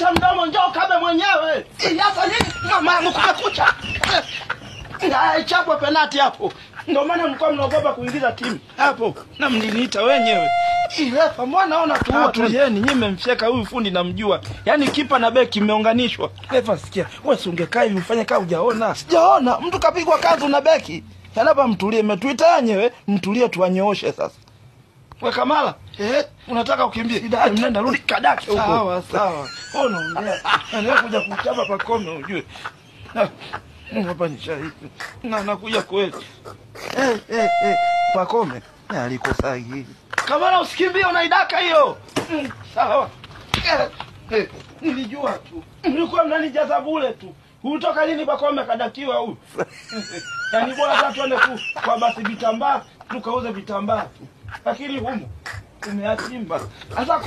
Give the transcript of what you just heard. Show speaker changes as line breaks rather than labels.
Acha mdomo, njoo kabe mwenyewe. Sasa nini? Mama yangu kumekucha. Chapwa penati hapo. Ndio maana mlikuwa mnaogopa kuingiza timu hapo, na mliniita wenyewe. Refa, mbona ona tu tulieni, nyinyi mmemfyeka huyu fundi namjua. Yaani kipa na beki mmeunganishwa. Refa, sikia, wewe si ungekaa hivi ufanye kama hujaona. Sijaona, mtu kapigwa kazi na beki. Hapa mtulie, mmetuita wenyewe, mtulie tuwanyooshe sasa. We Kamala, unataka ukimbie? Mnenda rudi kadake huko. Sawa, sawa. Wewe unaongea. Anakuja kuja kuchapa Pakome ujue. Hapa ni shahidi. Na nakuja kweli. Pakome alikosa hii. Kamala usikimbie, unaidaka hiyo. Sawa. Nilijua tu. Mlikuwa mnanijaza bure tu. Hutoka lini Pakome kadakiwa huyu? Yaani bora hata tuende kwa basi vitambaa, tukauze vitambaa tu. Lakini humu umeachimba. Sasa